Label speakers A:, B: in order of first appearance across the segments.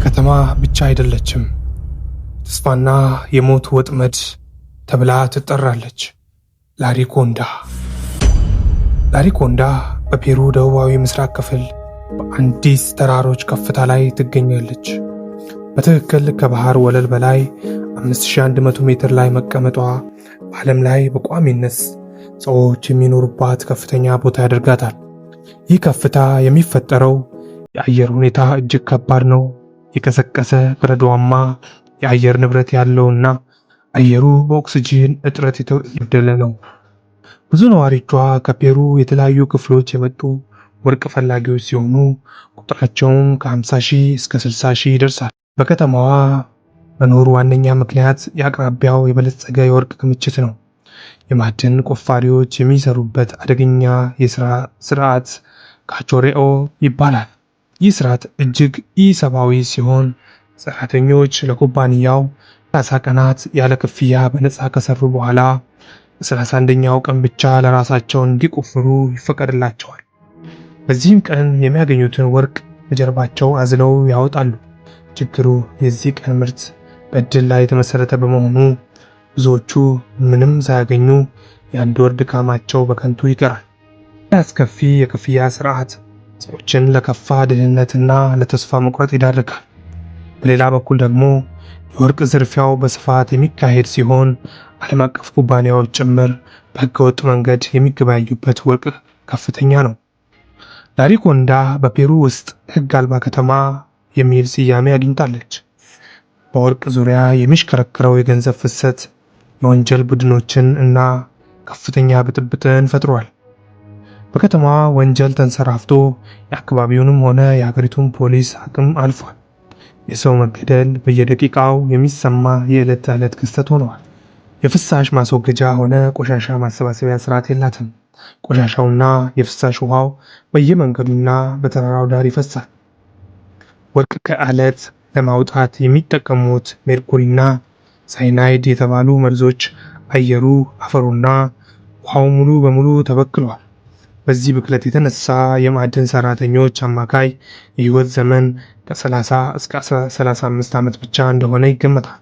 A: ከተማ ብቻ አይደለችም። ተስፋና የሞት ወጥመድ ተብላ ትጠራለች። ላሪኮንዳ። ላሪኮንዳ በፔሩ ደቡባዊ ምስራቅ ክፍል በአንዲስ ተራሮች ከፍታ ላይ ትገኛለች። በትክክል ከባህር ወለል በላይ 5100 ሜትር ላይ መቀመጧ በዓለም ላይ በቋሚነት ሰዎች የሚኖሩባት ከፍተኛ ቦታ ያደርጋታል። ይህ ከፍታ የሚፈጠረው የአየር ሁኔታ እጅግ ከባድ ነው። የቀዘቀዘ በረዷማ የአየር ንብረት ያለውና አየሩ በኦክስጂን እጥረት የተጎደለ ነው። ብዙ ነዋሪዎቿ ከፔሩ የተለያዩ ክፍሎች የመጡ ወርቅ ፈላጊዎች ሲሆኑ ቁጥራቸውም ከ50 ሺህ እስከ 60 ሺህ ይደርሳል። በከተማዋ መኖር ዋነኛ ምክንያት የአቅራቢያው የበለጸገ የወርቅ ክምችት ነው። የማዕድን ቆፋሪዎች የሚሰሩበት አደገኛ የሥራ ስርዓት ካቾሬኦ ይባላል። ይህ ስርዓት እጅግ ኢሰብአዊ ሲሆን ሰራተኞች ለኩባንያው 30 ቀናት ያለ ክፍያ በነፃ ከሰሩ በኋላ በ31ኛው ቀን ብቻ ለራሳቸው እንዲቆፍሩ ይፈቀድላቸዋል። በዚህም ቀን የሚያገኙትን ወርቅ በጀርባቸው አዝለው ያወጣሉ። ችግሩ የዚህ ቀን ምርት በዕድል ላይ የተመሰረተ በመሆኑ ብዙዎቹ ምንም ሳያገኙ የአንድ ወር ድካማቸው በከንቱ ይቀራል። አስከፊ የክፍያ ስርዓት ሰዎችን ለከፋ ድህነትና ለተስፋ መቁረጥ ይዳርጋል። በሌላ በኩል ደግሞ የወርቅ ዝርፊያው በስፋት የሚካሄድ ሲሆን ዓለም አቀፍ ኩባንያዎች ጭምር በህገወጥ መንገድ የሚገበያዩበት ወርቅ ከፍተኛ ነው። ላሪኮንዳ በፔሩ ውስጥ ህግ አልባ ከተማ የሚል ስያሜ አግኝታለች። በወርቅ ዙሪያ የሚሽከረከረው የገንዘብ ፍሰት የወንጀል ቡድኖችን እና ከፍተኛ ብጥብጥን ፈጥሯል። በከተማዋ ወንጀል ተንሰራፍቶ የአካባቢውንም ሆነ የሀገሪቱን ፖሊስ አቅም አልፏል። የሰው መገደል በየደቂቃው የሚሰማ የዕለት ተዕለት ክስተት ሆነዋል። የፍሳሽ ማስወገጃ ሆነ ቆሻሻ ማሰባሰቢያ ስርዓት የላትም። ቆሻሻውና የፍሳሽ ውሃው በየመንገዱና በተራራው ዳር ይፈሳል። ወርቅ ከአለት ለማውጣት የሚጠቀሙት ሜርኩሪና ሳይናይድ የተባሉ መርዞች አየሩ፣ አፈሩና ውሃው ሙሉ በሙሉ ተበክለዋል። በዚህ ብክለት የተነሳ የማዕድን ሰራተኞች አማካይ የህይወት ዘመን ከ30 እስከ 35 ዓመት ብቻ እንደሆነ ይገመታል።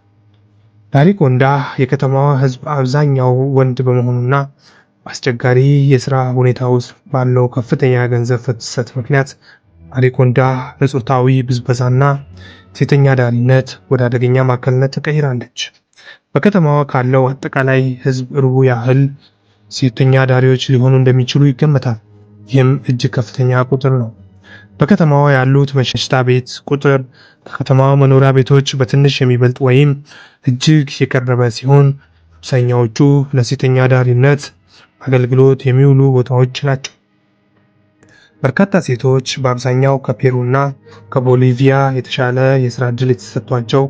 A: ላሪኮንዳ የከተማዋ ህዝብ አብዛኛው ወንድ በመሆኑና በአስቸጋሪ የሥራ ሁኔታ ውስጥ ባለው ከፍተኛ የገንዘብ ፍሰት ምክንያት ላሪኮንዳ ለጾታዊ ብዝበዛና ሴተኛ አዳሪነት ወደ አደገኛ ማዕከልነት ተቀይራለች። በከተማዋ ካለው አጠቃላይ ህዝብ ሩቡ ያህል ሴተኛ አዳሪዎች ሊሆኑ እንደሚችሉ ይገመታል። ይህም እጅግ ከፍተኛ ቁጥር ነው። በከተማዋ ያሉት መሸታ ቤት ቁጥር ከከተማዋ መኖሪያ ቤቶች በትንሽ የሚበልጥ ወይም እጅግ የቀረበ ሲሆን አብዛኛዎቹ ለሴተኛ አዳሪነት አገልግሎት የሚውሉ ቦታዎች ናቸው። በርካታ ሴቶች በአብዛኛው ከፔሩና ከቦሊቪያ የተሻለ የሥራ ዕድል የተሰጥቷቸው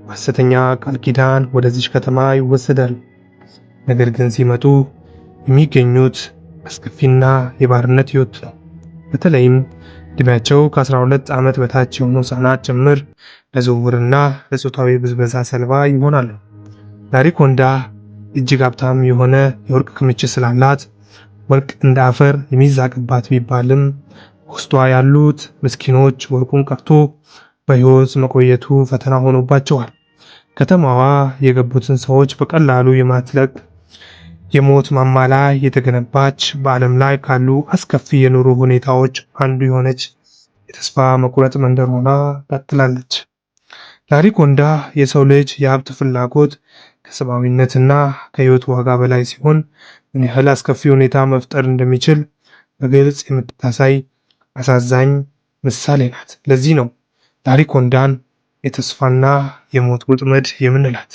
A: በሐሰተኛ ቃል ኪዳን ወደዚች ከተማ ይወሰዳሉ። ነገር ግን ሲመጡ የሚገኙት አስከፊና የባርነት ሕይወት ነው። በተለይም ዕድሜያቸው ከ12 ዓመት በታች የሆኑ ሕፃናት ጭምር ለዝውውርና ለጾታዊ ብዝበዛ ሰለባ ይሆናሉ። ላሪኮንዳ እጅግ ሀብታም የሆነ የወርቅ ክምችት ስላላት ወርቅ እንደ አፈር የሚዛቅባት ቢባልም ውስጧ ያሉት ምስኪኖች ወርቁን ቀርቶ በሕይወት መቆየቱ ፈተና ሆኖባቸዋል። ከተማዋ የገቡትን ሰዎች በቀላሉ የማትለቅ የሞት ማማ ላይ የተገነባች በዓለም ላይ ካሉ አስከፊ የኑሮ ሁኔታዎች አንዱ የሆነች የተስፋ መቁረጥ መንደር ሆና ቀጥላለች። ላሪኮንዳ የሰው ልጅ የሀብት ፍላጎት ከሰብአዊነትና ከሕይወት ዋጋ በላይ ሲሆን ምን ያህል አስከፊ ሁኔታ መፍጠር እንደሚችል በግልጽ የምታሳይ አሳዛኝ ምሳሌ ናት። ለዚህ ነው ላሪኮንዳን የተስፋና የሞት ወጥመድ የምንላት።